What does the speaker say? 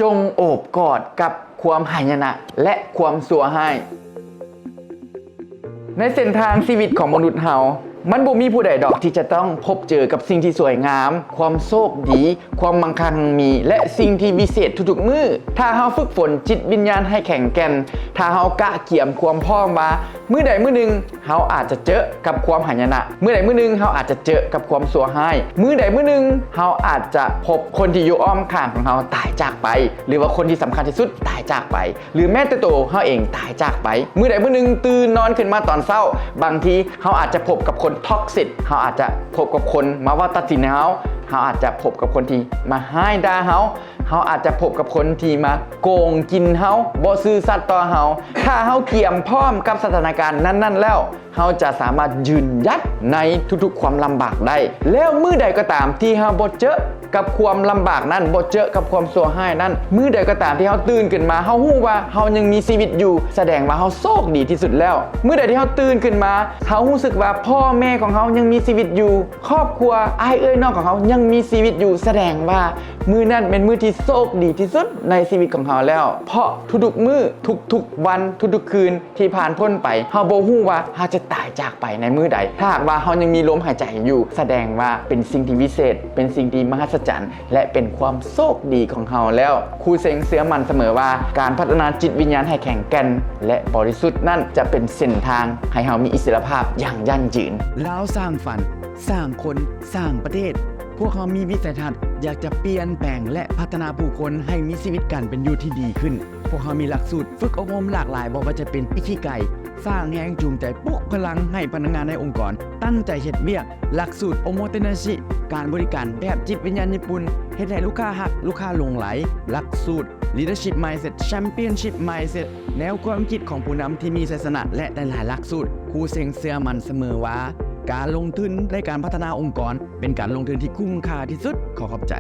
ຈົ່ງໂອບກອດກັບຄວາມຫາຍະນະ ແລະ ຄວາມຊົ່ວຮ້າຍ. ໃນເສັ້ນທາງຊີວິດຂອງມະນຸດເຮົາ, ມັນບໍ່ມີຜູ້ໃດດອກທີ່ຈະຕ້ອງພົບເຈີກັບສິ່ງທີ່ສວຍງາມ, ຄວາມໂຊກດີ, ຄວາມມັງຄັງມີ ແລະ ສິ່ງທີ່ວິເສດທຸກໆມື້. ຖ້າເຮົາຝຶກຝົນຈິດວິນຍານໃຫ້ແຂງແກ່ນ, ຖ້າເຮົາກະກຽມຄວາມພ້ອມວ່າ ມື້ໃດມື້ໜຶ່ງເຮົາອາດຈະເຈີກັບຄວາມຫາຍະນະ, ມື້ໃດມື້ໜຶ່ງເຮົາອາດຈະເຈີກັບຄວາມຊົ່ວຮ້າຍ, ມື້ໃດມື້ໜຶ່ງເຮົາອາດຈະພົບຄົນທີ່ຢູ່ອ້ອມຂ້າງຂອງເຮົາຕາຍຈາກໄປ ຫຼືວ່າຄົນທີ່ສຳຄັນທີ່ສຸດຕາຍຈາກໄປ ຫຼືແມ້ແຕ່ໂຕເຮົາເອງຕາຍຈາກໄປ. ມື້ໃດມື້ໜຶ່ງຕື່ນນອນຂຶ້ນມາຕອນເຊົ້າ, ບາງທີເຮົາອາດຈະພົບກັບຄົນ toxic, ເຮົາອາດຈະພົບກັບຄົນມາເວົ້າຕັດສິນໃຫ້ເຮົາ, ເຮົາອາດຈະພົບກັບຄົນທີ່ມາຮ້າຍດ່າເຮົາ, ເຮົາອາດຈະພົບກັບຄົນທີ່ມາໂກງກິນເຮົາ, ບໍ່ຊື່ສັດຕໍ່ເຮົາ. ຖ້າເຮົາກຽມພ້ອມກັບສະຖານະການນັ້ນໆແລ້ວ, ເຮົາຈະສາມາດຢືນຢັດໃນທຸກໆຄວາມລຳບາກໄດ້. ແລ້ວມື້ໃດກໍຕາມທີ່ເຮົາບໍ່ເຈີກັບຄວາມລຳບາກນັ້ນ, ບໍ່ເຈີກັບຄວາມຊົ່ວຮ້າຍນັ້ນ, ມື້ໃດກໍຕາມທີ່ເຮົາຕື່ນຂຶ້ນມາ, ເຮົາຮູ້ວ່າເຮົາຍັງມີຊີວິດຢູ່, ສະແດງວ່າເຮົາໂຊກດີທີ່ສຸດແລ້ວ. ມື້ໃດທີ່ເຮົາຕື່ນຂຶ້ນມາ, ເຮົາຮູ້ສຶກວ່າພໍ່ແມ່ຂອງເຮົາຍັງມີຊີວິດຢູ່, ຄອບຄົວ, ອ້າຍເອື້ອຍນ້ອງຂອງເຮົາຍັງມີຊີວິດຢູ່, ສະແດງວ່າມື້ນັ້ນແມ່ນມື້ທີ່ໂຊກດີທີ່ສຸດໃນຊີວິດຂອງເຮົາແລ້ວ. ເພາະທຸກໆມື້, ທຸກໆວັນ, ທຸກໆຄືນ ທີ່ຜ່ານພົ້ນໄປ, ເຮົາບໍ່ຮູ້ວ່າເຮົາຈະຕາຍຈາກໄປໃນມື້ໃດ. ຖ້າຫາກວ່າເຮົາຍັງມີລົມຫາຍໃຈຢູ່, ສະແດງວ່າເປັນສິ່ງທີ່ວິເສດ, ເປັນສິ່ງທີ່ມະຫັດສະຈັນ ແລະ ເປັນຄວາມໂຊກດີຂອງເຮົາແລ້ວ. ຄູເຊັງເຊື່ອໝັ້ນສະເໝີວ່າ ການພັດທະນາຈິດວິນຍານໃຫ້ແຂງແກ່ນ ແລະ ບໍລິສຸດນັ້ນ ຈະເປັນເສັ້ນທາງໃຫ້ເຮົາມີອິດສະຫຼະພາບຢ່າງຢັ້ງຢືນ. ລາວສ້າງຝັນ, ສ້າງຄົນ, ສ້າງປະເທດ. ພວກເຮົາມີວິໄສທັດ ຢາກຈະປ່ຽນແປງ ແລະ ພັດທະນາຜູ້ຄົນໃຫ້ມີຊີວິດການເປັນຢູ່ທີ່ດີຂຶ້ນ. ພວກເຮົາມີຫຼັກສູດຝຶກອົບຮົມຫຼາກຫຼາຍ, ບໍ່ວ່າຈະເປັນ ອິຄິໄກ, ສ້າງແຮງຈູງໃຈ, ປຸກພະລັງໃຫ້ພະນັກງານໃນອົງກອນຕັ້ງໃຈເຮັດວຽກ, ຫຼັກສູດ ໂອໂມເຕນາຊິ, ການບໍລິການແບບຈິດວິນຍານຍີ່ປຸ່ນ, ເຮັດໃຫ້ລູກຄ້າຮັກ, ລູກຄ້າຫຼົງໄຫຼ, ຫຼັກສູດ Leadership Mindset, Championship Mindset, ແນວຄວາມຄິດຂອງຜູ້ນຳທີ່ມີໄຊຊະນະ ແລະ ຫຼາຍໆຫຼັກສູດ. ຄູເຊັງເຊື່ອໝັ້ນສະເໝີວ່າ ການລົງທຶນໃນການພັດທະນາອົງກອນ ເປັນການລົງທຶນທີ່ຄຸ້ມຄ່າທີ່ສຸດ. ຂໍຂອບໃຈ.